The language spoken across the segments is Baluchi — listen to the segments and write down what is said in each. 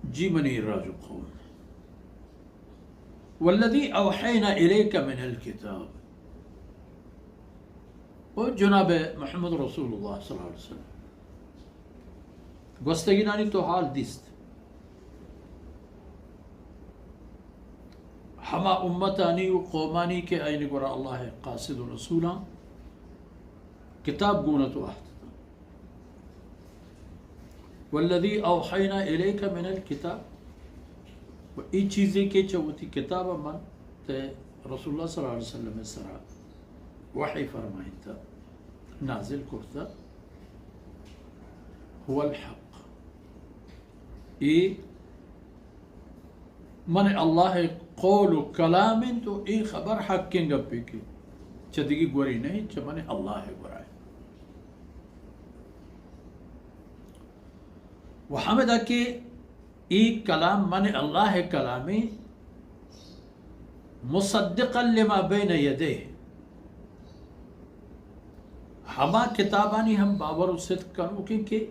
جی منی راج و قوم، والذی اوحینا الیک من الکتاب، او جناب محمد رسول اللہ صلی اللہ علیہ وسلم، گوستگینانی تو حال دیست، ہما امتانی و قومانی کہ آئین گورا اللہ قاصد و رسولاں کتاب گونت و احت، والذی اوحینا الیک من الکتاب، و ای چیزے کہ چہ وتی کتاب من تے رسول اللہ صلی اللہ علیہ وسلم سرا وحی فرمائنتا، نازل کرتا، هو الحق، ای من اللہ قول و کلام انت و ای خبر حقیں گپے کہ چہ دگی گوری نہیں، چہ من اللہ گورا انت۔ و ہمدا کہ ای کلام من اللہ کلامے، مصدقا لما بین یدیہ، ہما کتابانی ہم باور و صدق کنوکیں کہ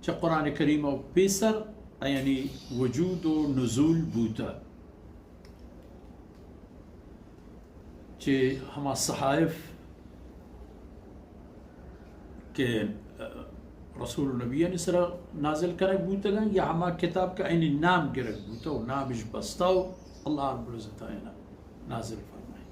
چہ قرآن کریم و پیسر یعنی وجود و نزول بوتا۔ چہ ہما صحائف کہ، اه، رسول و نبیانی سرا نازل کنگ بوتگاں، یا ہما کتاب کہ آئینی نام گرگ بوتا و نامش بستا و اللہ رب العزت آئینا نازل فرمائے۔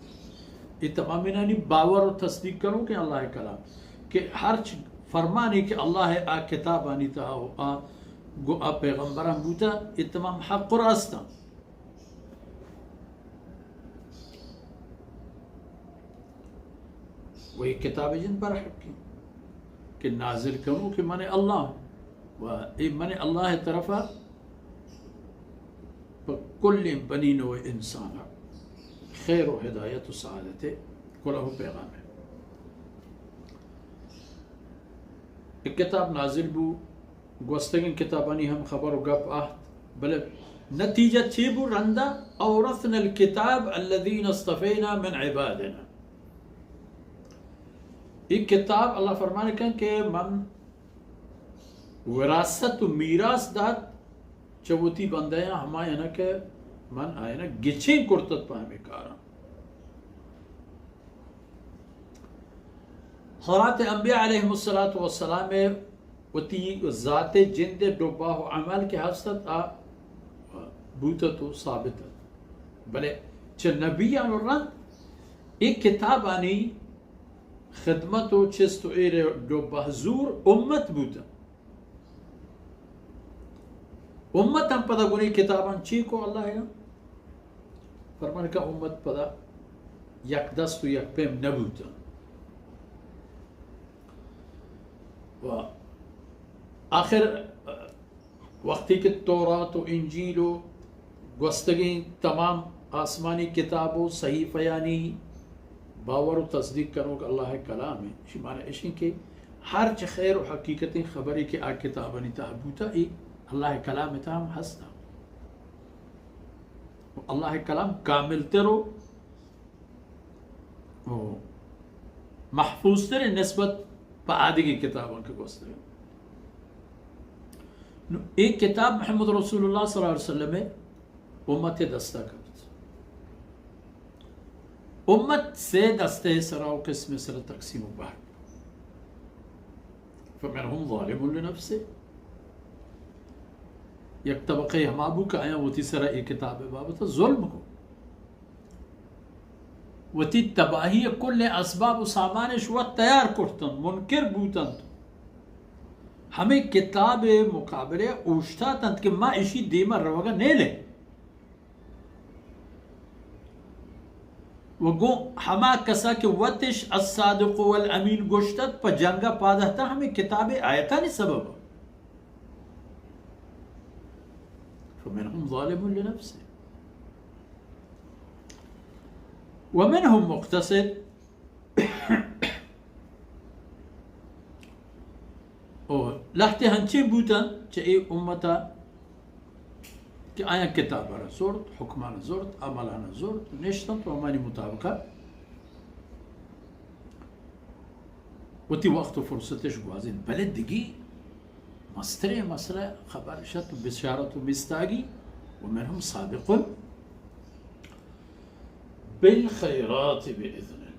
اے تمامینانی باور و تصدیق کنوکیں اللہ کلام کہ ہرچ فرمانی کہ اللہ آ کتابانی تہا و آ گو آ پیغمبران بوتا، اے تمام حق و راستاں۔ و اے کتاب جند برحق کہ نازل کنوکیں من اللہ، و اے من اللہ طرفا پہ کلیں بنی نوع انسان خیر و ہدایت و سعادت کلہ و پیغام ہے۔ اے کتاب نازل بو، گوستگیں کتابانی ہم خبر و گپ آہت، بلے نتیجہ چے بو؟ رندا اورثنا الکتاب الذین اصطفینا من عبادنا۔ اے کتاب اللہ فرمانے کن کہ من وراثت و میراث دات چہ وتی بندیاں ہمایانا کہ من آیانا گچین کرتت پہ ہمیں کاراں۔ حضرات انبیاء علیہم الصلاۃ والسلام وتی ذات جند ڈبہ و عمل کہ ہستت آ بوتت و ثابت ات، بلے چہ نبیان و رند اے کتابانی خدمت و چست و ایر ڈبہ زور امت بوتن۔ امت ہم پدا گونی کتابان چی کو اللہ ء؟ فرمان کہ امت پدا یک دست و یک پیم نبوتن۔ و آخر وقتی کہ تورات و انجیل و گوستگیں تمام آسمانی کتاب و صحیفیانی باور و تصدیق کنوک اللہ کلام ہے، شی معنی اشیں کہ ہر چہ خیر و حقیقتیں خبری کہ آ کتابانی تہا بوتا، ای اللہ کلام تہا ہم ہستا۔ و اللہ کلام کامل تر و و محفوظ تریں نسبت پہ آدگی کتاباں کہ گوستگیں۔ نو اے کتاب محمد رسول اللہ صلی اللہ علیہ وسلم امت دستا کپت۔ امت سے دستے سرا و قسم سرا تقسیم و بہر۔ فمنهم ظالم لنفسه۔ یک طبقہ ہما بو کہ آیاں وتی سرا اے کتاب بابت ظلم کو۔ وتی تباہی ء کل اسباب و سامانش وت تیار کرتنت، منکر بوتنت، ہمے کتاب ء مقابلہ ء اوشتاتنت کہ ما اشی دیم ء روگ ء نیلیں۔ و گوں ہما کسا کہ وتش الصادق والامین گوشتت، پہ جنگ ء پاد اتاں ہمے کتاب ء آیتانی سبب ء۔ فمنهم ظالم لنفسه ومنهم مقتصد۔ او لہتے ہنچیں بوتن چہ اے امتا کہ آیاں کتاب را زرت، حکمان زرت، عملان زرت، نشتن تو ہمانی مطابقہ وتی وقت و فرصتش گوازینت، بلے دگی مستریں مسئلہ خبر شت بشارت و مستاگی، ومنهم سابق بالخيرات بإذن الله.